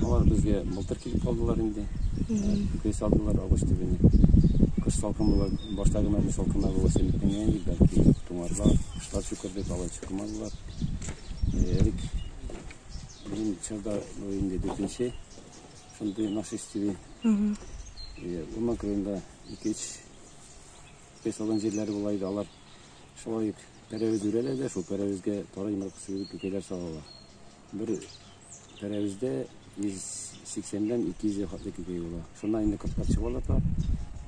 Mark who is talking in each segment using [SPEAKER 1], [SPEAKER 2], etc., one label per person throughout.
[SPEAKER 1] Алар безгә былтыр килеп калдылар инде. Күкәй салдылар агач төбенә. Кыш салкын була, баштагы мәлне салкыннар була, өметләнгән идек, бәлки туңарлар, кышлар чукыр дип, алай чукымадылар. Элек минем чорда бу инде дүртенче шундый нашествие. Урман кырыенда ике-өч күкәй салган җирләре була иде, алар шулай ук пәрәвез үрәләр дә, шул пәрәвезгә тары йомыркасы кебек күкәйләр салалар. Бер пәрәвездә 180 дән 200 гә хәтле күкәй була. Шуннан инде кортлар чыгалар да,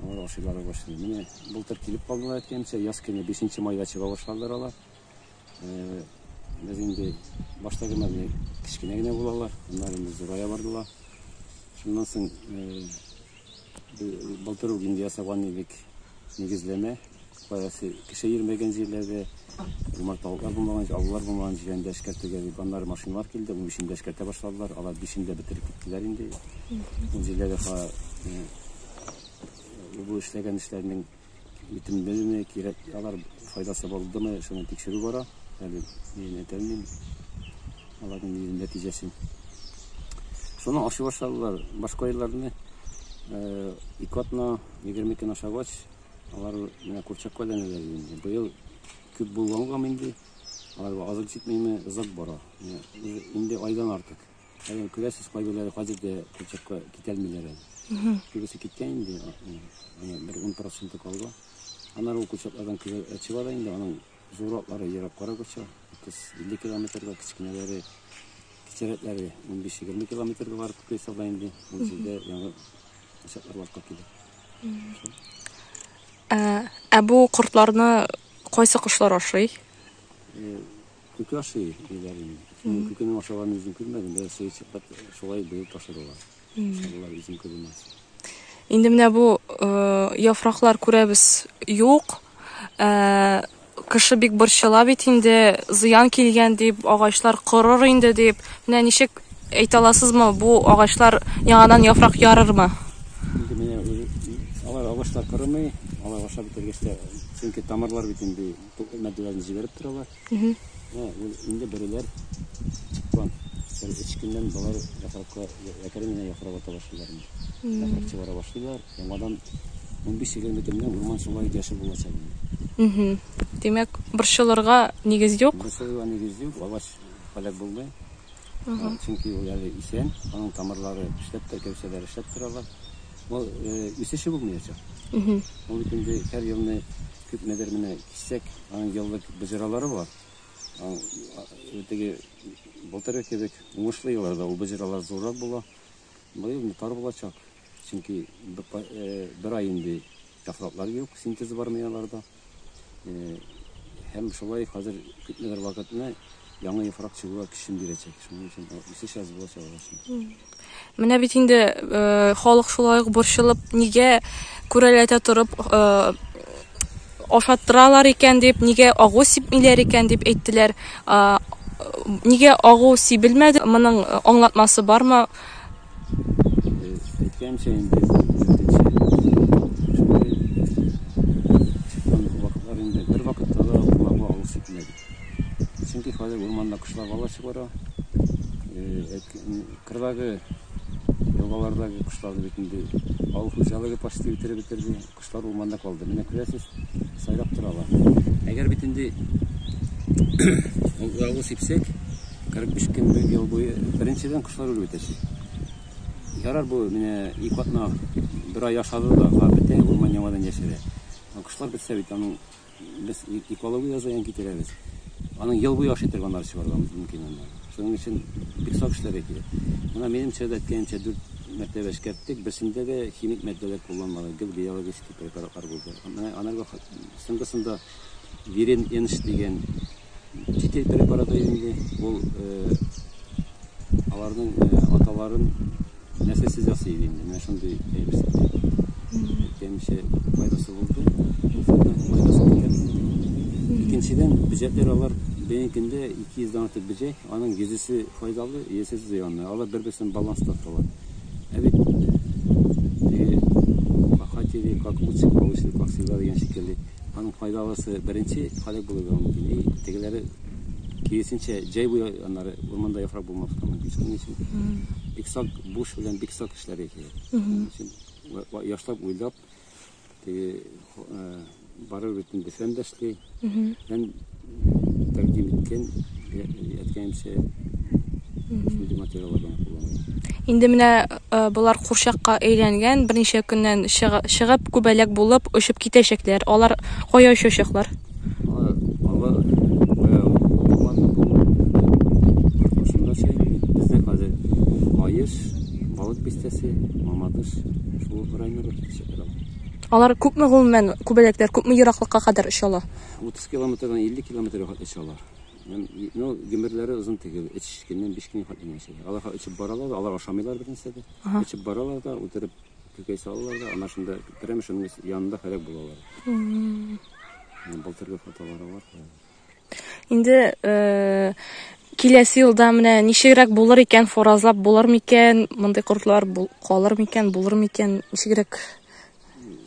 [SPEAKER 1] алар ашыйлар башлый. Менә былтыр килеп калдылар әйткәнемчә, яз көне 5 майда чыга башладылар алар. Без инде баштагы мәлне кечкенә генә булалар, аннары инде зурая бардылар. Шуннан соң былтыр ук инде ясаган идек нигезләмә. Каясы кеше йөрмәгән җирләрдә, умарталыклар булмаган, авыллар булмаган җирләрдә эшкәртергә дип, аннары машиналар килде, 15-ендә эшкәртә башладылар, алар 5-ендә бетереп киттеләр инде. Ул җирләрдә бу эшләгән эшләрнең үтемлеме, кирәк, алар файдасы булдымы, шуны тикшерү бара. Әле мин әйтә алмыйм аларның нәтиҗәсен. Шуны ашый башладылар. Башка елларны ике атна, 20 көн ашагач, алар менә курчакка әйләнәләр инде. Быел күп булгангамы инде, аларга азык җитмиме, озак бара. Инде айдан артык. Әле күрәсез, кайберләре хәзер дә курчакка китәлмиләр әле. Күбесе киткән инде, бер 10% калды. Аннары ул курчаклардан чыга да инде, аның зурраклары ераккарак оча, 30-50 километрга, кечкенәләре, кечерәкләре 15-20 километрга барып күкәй сала инде. Ул җирдә яңа курчаклар барлыкка килә.
[SPEAKER 2] Ә бу кортларны кайсы кошлар ашый?
[SPEAKER 1] Күке ашый диләр инде. Мин күкенең ашаганын үзем күрмәдем, бер сыерчыклар шулай быел ташыдылар. Ашадылар, үзем күрмәдем.
[SPEAKER 2] Инде менә бу яфраклар күрәбез юк. Кеше бик борчыла бит инде, зыян килгән дип, агачлар корыр инде дип. Менә ничек әйтә аласызмы, бу агачлар яңадан яфрак ярырмы?
[SPEAKER 1] Инде менә алар агачлар корымый, алар ашап бетергәч тә, чөнки тамырлар бит инде матдәләрне җибәреп торалар. Менә инде бөреләр бер өч көннән болар яфракка әкрен генә яфрак ата башлыйлар инде. Яфрак чыгара башлыйлар. Яңадан 15-20 көннән урман шулай яшел булачак инде.
[SPEAKER 2] Димәк, борчылырга нигез юк?
[SPEAKER 1] Борчылырга нигез юк, агач һәлак булмый. Чөнки ул әле исән, аның тамырлары эшләп тә, кәүсәләре эшләп торалар. Ул үсеше булмаячак. Ул бит инде һәр елны күпмедер менә киссәк, аның еллык боҗралары бар. Теге былтыргы кебек уңышлы елларда ул боҗралар зуррак була. Быел инде тар булачак. Чөнки бер ай инде яфраклар юк, синтез бармый аларда. Һәм шулай хәзер күпмедер вакытны яңа яфрак чыгуга көчен бирәчәк. Шуның өчен үсеш аз булачак агачның.
[SPEAKER 2] Менә бит инде халык шулай ук борчылып, нигә күрәләтә торып ашаттыралар икән дип, нигә агу сипмиләр икән дип әйттеләр. Нигә агу сибелмәде? Моның аңлатмасы бармы?
[SPEAKER 1] Әйткәнчә инде, шундый чыккан вакытлар инде бер вакытта да урманга агу сипмәдек. Чөнки хәзер урманда кошлар бала чыгара. Кырдагы, елгалардагы кошларны бит инде авыл хуҗалыгы почти үтереп бетерде. Кошлар урманда калды. Менә күрәсез, сайрап торалар. Әгәр бит инде агу сипсәк, 45 көн бер ел буе беренчедән кошлар үлеп бетәчәк. Ярар бу менә ике атна, бер ай ашады да, бетә, урман яңадан яшәрә. Кошлар бетсә бит аның без экология зыян китерәбез. Аның ел буе ашый торганнар чыгарга мөмкин анда. Шуның өчен бик сак эшләргә кирәк. Менә минемчә дә әйткәнемчә 4 мәртәбә эшкәрттек, берсендә дә химик матдәләр кулланмадык, гел биологический препаратлар булды. Менә анарга соңгысында Вирен Энш дигән чит ил препараты инде. Ул аларның аталарын нәселсез ясый иде инде. Менә шундый әйбер. Әйткәнемчә, файдасы булды. Файдасы булды. Икенчедән, бөҗәкләр алар бүгенге көндә 200 дән артык бөҗәк, аның 100-се файдалы, 100-се зыянлы. Алар бер-берсен баланста тоталар. Ә бит хотели как лучше, получили как всегда дигән шикелле. Аның файдалысы беренче һәлак булырга мөмкин. И тегеләре Киресенчә, җәй буе аннары урманда яфрак булмаска мөмкин. Шуның өчен бик сак, буш белән бик сак эшләргә кирәк. Шуның өчен яхшылап уйлап, теге барыбер бит инде фән дә эшли. Фән тәкъдим иткән, әйткәнемчә, шундый материаллар гына кулланыла.
[SPEAKER 2] Инде менә болар курчакка әйләнгән, берничә көннән чыгып, күбәләк булып очып китәчәкләр. Алар кая очачаклар?
[SPEAKER 1] Алар кая булмады бу. Шунда чәй, безнең хәзер Лаеш, Балык бистәсе, Мамадыш, шул районнарга китәчәкләр алар.
[SPEAKER 2] Алар күпме гомумән күбәләкләр күпме ераклыкка кадәр оча ала?
[SPEAKER 1] 30 километрдан 50 километрга хәтле оча алар. Ну, гомерләре озын түгел, 3 көннән 5 көнгә хәтле генә яшиләр. Алар очып баралар да, алар ашамыйлар бернәрсә дә. Очып баралар да, утырып күкәй салалар да, ана шунда прямо шуның янында һәлак булалар. Былтыргы фотолары бар.
[SPEAKER 2] Инде киләсе елда менә ничегрәк булыр икән, фаразлап булыр микән, мондый кортлар калыр микән, булыр микән, ничегрәк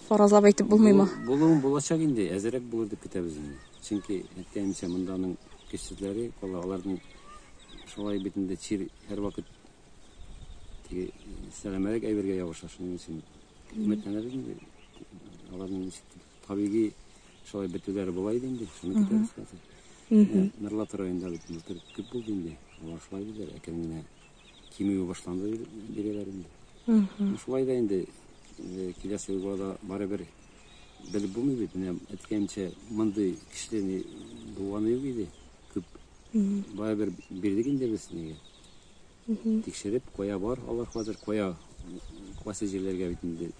[SPEAKER 2] фаразлап әйтеп булмыймы?
[SPEAKER 1] Булуын булачак инде, әзерәк булыр дип көтәбез инде. Чөнки әйткәнемчә, монда аның көчсезләре кала, аларның шулай бит инде чир һәрвакыт теге сәламәлек әйбергә ябыша, шуның өчен өметләнәбез инде. Аларның ничек табигый шулай бетүләре була иде инде, шуны көтәбез хәзер. Нырлат районында бит былтыр күп булды инде. Алар шулай диләр, әкрен генә кимүе башланды бирәләр инде. Шулай да инде киләсе елга да барыбер белеп булмый бит. Менә әйткәнемчә, мондый кешеләр булганы юк иде. Күп. Барыбер бирдек инде без нигә. Тикшереп, кая бар алар хәзер, кая кайсы җирләргә бит инде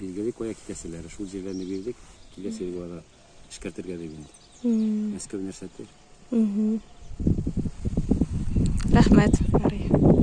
[SPEAKER 1] билгеле кая китәселәре. Шул җирләрне бирдек, киләсе елга да эшкәртергә дип инде. Мәскәү нәрсәтер.
[SPEAKER 2] Рәхмәт, Мария.